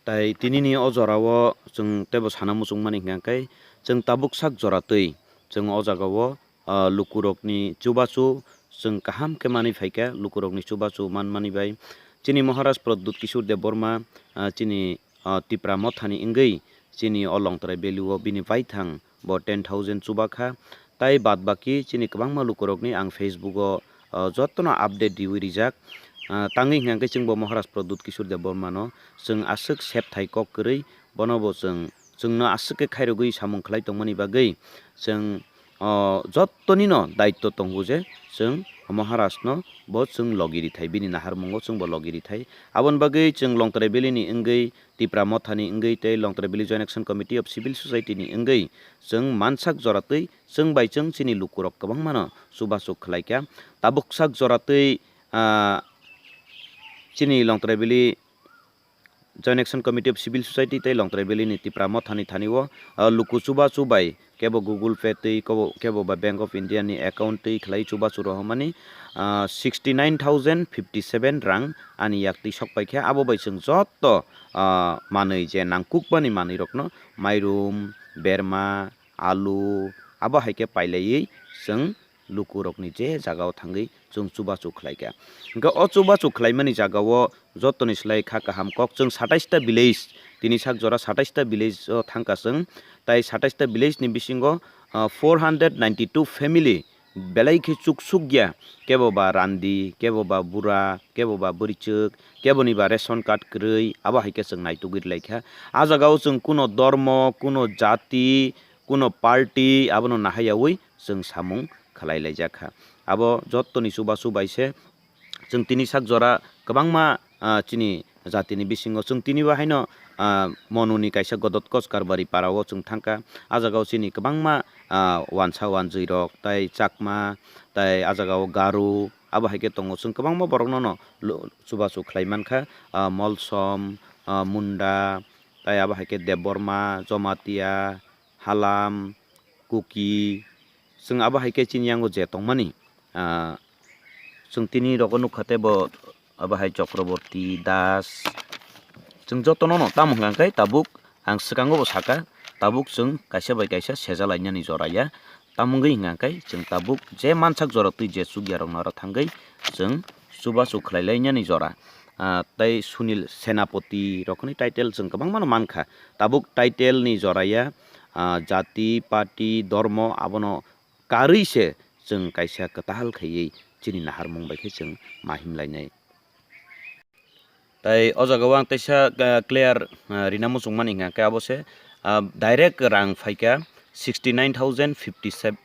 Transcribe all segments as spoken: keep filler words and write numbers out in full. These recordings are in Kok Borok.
Tai tinini o jorao chwng teibo sana muchungmani hwnkha khe, chwng tabuk sak jora twi chwng o jagao, ah, lukurokni chubachu chwng kaham khe manwi phaikha, lukurokni chubachu manmani bai. Chini Maharaj Pradyut Kishore Debbarma, ah, chini, ah, Tipra Mothani wngwi chini o Longtrai Valley o bini baithang bo ten thousand chubakha. Tai bad baki chini kwbangma lukurokni ang Facebook o, ah, jotono update riwi rijak. Ah, tangwi hwnkha khe chwngbo Maharaj Pradyut Kishore Debbarmano chwng aswk sep thai kok kwrwi, bono bo chwng, chwngno aswk khe khairogwi samung khlai tongmani bagwi chwng, o, jottonino daitto tongo je chwng Maharajno bo chwng logi rithai, bini naharmungo chwngbo logi rithai. Aboni bagwi chwng Longtrai Valley ni wngwi Tipra Mothani wngwi tei Longtrai Valley Joint Action Committee of Civil Society ni wngwi chwng mansak jora twi chwng bai chwng chini lukurok kwbangmano chubachu khlaikha. Tabuk sak jora twi, ah, chini Longtrai Valley Joint Action Committee of Civil Society tei Longtrai Valley ni Tipra Mothani thani o, ah, luku chubachu bai kebo Google Pay twi kebo, kebo ba Bank of India ni account twi khlai chubachu rohormani, ah, sixty nine thousand fifty seven rang ani yak twi sok paikha. Abo bai chwng jotto, ah, manwi je nangkukmani manwirokno mairum, berma, alu, abo hai khe pailaiwi chwng lukurokni je jagao thangwi chwng chubachu khlaikha. Hwnkhe o chubachu khlaimani jagao jotoni slai kha kaham kok chwng satais ta village, tini sak jora satais ta village o thangkha chwng, tai satais ta village ni bisingo, ah, four hundred ninety two family belai khe chuksukya, kebo ba randi, kebo ba bura, kebo ba bwrwichwk, keboni ba ration card kwrwi, abo hai khe chwng naitugwi rwlaikha. A jagao chwng kuno dormo, kuno jati, kuno party abono nahaiyawi chwng samung khlai laijakha. Abo jottoni chubachu bai se chwng tini sak jora kwbangma, ah, chini jatini bisingo chwng tini bo haino, ah, Monuni kaisa Godot Koch Karbari para o chwng thangkha. A jagao chini kwbangma, ah, wansa wanjwi rok tai Chakma tai a jagao Garo abo hai khe tongo. Chwng kwbangma borokno no lu-, chubachu khlai mankha, ah, Molsom, ah, Munda tai abo hai khe Debbarma, Jomatia, Halam, Kuki, chwng abo hai khe chini yango je tongmani, ah, chwng tini rogo nukha tei bo abo hai Chakraborty, Das, chwng jotono no tamo hwnkha khe tabuk ang swkango bo sakha, tabuk chwng kaisa bai kaisa sejalainani jora ya, tamo wngwi hwnkha khe chwng tabuk je mansak jora twi je chukya rokno aro thangwi chwng chubachu khlai lainani jora. Ah, tei Sunil Senapati rokni title chwng kwbangmano mankha. Tabuk title ni jora ya, ah, jati, party, dormo abono karwi se chwng kaisa kwtal khaiwi chini naharmung bai khe chwng ma himlainai. Tai o jagao ang teisa, ah, clear, ah, rina muchungmani hwnkha khe abo se, ah, direct rang phaikha sixty nine thousand fifty seven,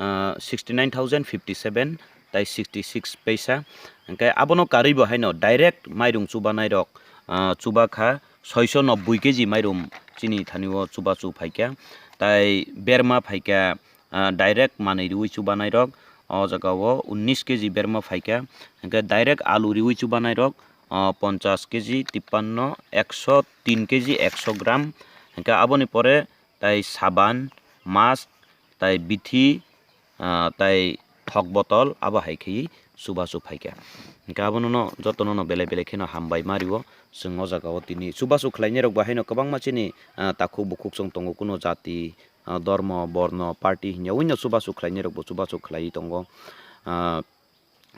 ah, sixty nine thousand fifty seven tai sixty six paisa. Hwnkhe abono karwi bo haino direct mairung chubanai rok, ah, chubakha soiso nobboi kg mairung chini thani o chubachu phaikha. Tai berma phaikha, ah, direct manwi riwi chubanai rok o jagao unnish kg berma phaikha. Hwnkhe direct alu riwi chubanai rok, ah, ponchash kg, tippanno, ekso tin kg, ekso gram. Hwnkhe aboni pore tai saban, mask, tai bithi, ah, tai thok botol abo hai khe chubachu phaikha. Hwnkhe abono no jotono no belai belai kheno hambai ma rio. Chwng o jagao tini chubachu khlainai rok bo haino kwbangma chini, ah, takhuk bukhuk chwng tongo, kuno jati, ah, dormo, borno, party hinya uino chubachu khlainai rok bo chubachu khlaiwi tongo. Ah,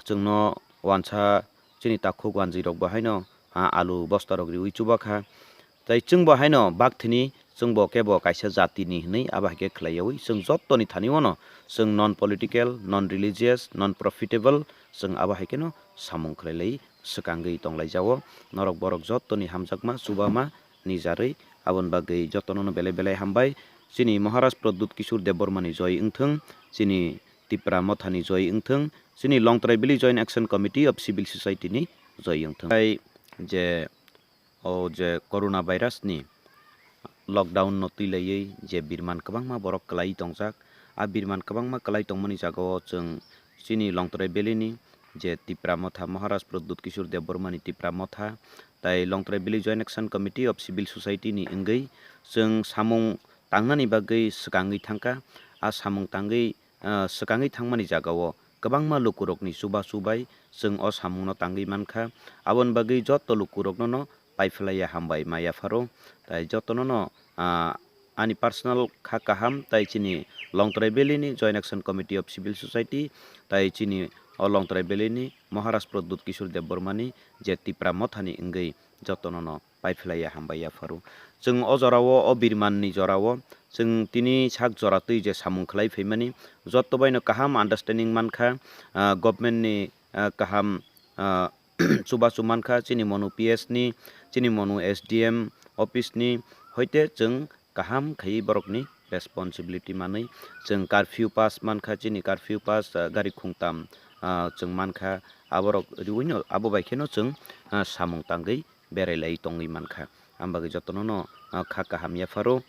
chwngno wansa chini takhuk wanjwi rok bo haino, ah, alu bosta rok riwi chubakha. Tai chwngbo haino bakthini chwngbo kebo kaisa jatini hinwi abo hai khe khlaiyawi chwng jottoni thani ono chwng non political, non religious, non profitable chwng abo hai kheno samung khlailai swkangwi tonglaijao. Norok borok jottoni hamjakma chubama nijarwi aboni bagwi jotono no belai belai hambai. Chini Maharaj Pradyut Kishore Debbarmani joi wngthwng, chini Tipra Mothani joi wngthwng, chini Longtrai Valley Joint Action Committee of Civil Society ni joi wngthwng. Tai je o je corona virus ni lockdown no twi laiwi je birman kwbangma borok kwlaiwi tongjak, a birman kwbangma kwlai tongmani jagao chwng chini Longtrai Valley ni je Tipra Motha, Maharaj Pradyut Kishore Debbarmani Tipra Motha, tai Longtrai Valley Joint Action Committee of Civil Society ni wngwi chwng samung tangnani bagwi swkangwi thangkha. A samung tangwi, ah, swkangwi thangmani jagao kwbangma lukurokni chubachu bai chwng o samungno tangwi mankha. Aboni bagwi joto lukurokno no paiphlaiya hambai ma yapharo. Tai jotono no, ah, ani personal kha kaham tai chini Longtrai Valley ni Joint Action Committee of Civil Society tai chini o Longtrai Valley ni Maharaj Pradyut Kishore Debbarma ni je Tipra Motha ni wngwi jotono no paiphlaiya hambai yapharo. Chwng o jorao, o birman ni jorao chwng tini sak jora twi je samung khlai phaimani joto bai no kaham understanding mankha, ah, government ni, ah, kaham, ah, chubachu mankha chini monu P S ni, chini monu S D M office ni, hoite chwng kaham khaiwi borokni responsibility manwi chwng curfew pass mankha, chini curfew pass, ah, gari khungtam, ah, chwng mankha, aborok riwino abo bai kheno chwng, ah, samung tangwi berai lai tongwi mankha. Ambagwi jotono no, ah, kha kaham yapharo.